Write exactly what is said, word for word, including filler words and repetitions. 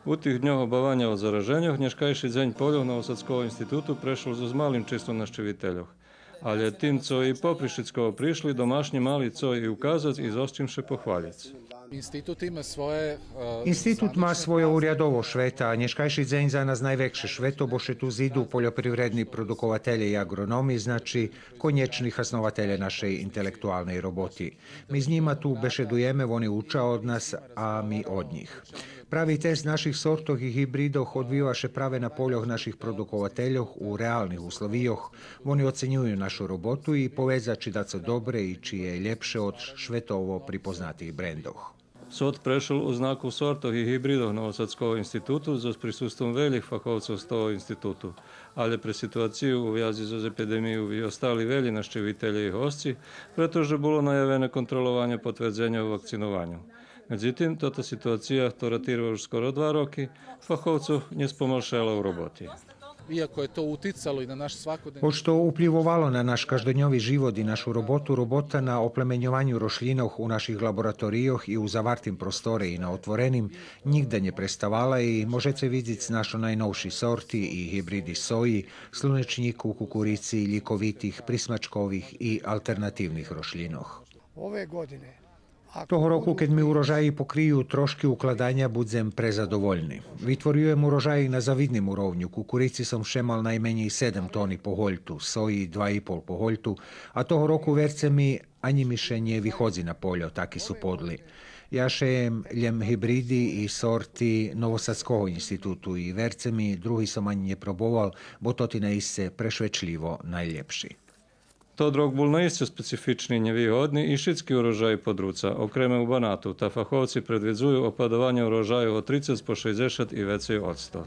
У тих дньох обаваня о зараженьох, нєшкайши дзень польох Новосадского институту прешол зоз малим числом нащивительох. Але тим цо и попри шицкого пришли, домашнї мали цо и указац и зоз чим ше похвалїц. Институт ма своє урядово швето, а нєшкайши дзень за нас найвекше швето, бо ше ту зиду польопривредни продукователє и аґрономи, значи конєчни хаснователє нашей интелектуалней роботи. Ми з нїма ту бешедуєме, вони уча од нас, а ми од нїх. Прави тест наших сортох и гибридох одвива ше праве на польох наших продуковательох у реалних условийох. Вони оценюю нашу роботу и поведза чи дацо добре и чи є лєпше од шветово припознатих брендох. Сорт прешол у знаку сортох и гибридох Новосадского институту зоз присуством велїх фаховцох з того институту, але пре ситуацию у вязи зоз епидемию виостали велї нащивителє и госци, прето же було наявене контролованє потвердзеня о вакцинованю. Медзитим, тота ситуация, хтора тирва уж скоро два роки, фаховцох нє спомалшела у роботи. Гоч то уплївовало на наш каждодньови живот и нашу роботу, робота на оплеменьованю рошлїнох у наших лабораторийох и у завартим просторе и на отвореним нїґда нє преставала и можеце видзиц нашо найновши сорти и гибриди сої, слунечнїку, кукурици, лїковитих, присмачкових и алтернативних рошлїнох. Того року, кед ми урожаї покрию трошки укладаня, будзем презадовольни. Витворюєм урожаї на завидним уровню. Кукурици сом вше мал найменєй седем тони по гольту, сої два и пол по гольту, а того року, верце ми, анї ми ше нє виходзи на польо, таки су подли. Я шеєм лєм гибриди и сорти Новосадского институту и, верце ми, други сом анї нє пробовал, бо тоти наисце прешвечлїво найлєпши. Тот рок бул наисце специфични, нєвигодни и шицки урожаї подруца, окреме у Банату, та фаховци предвидзую опадованє урожаю од трицец по шейдзешат и вецей одсто.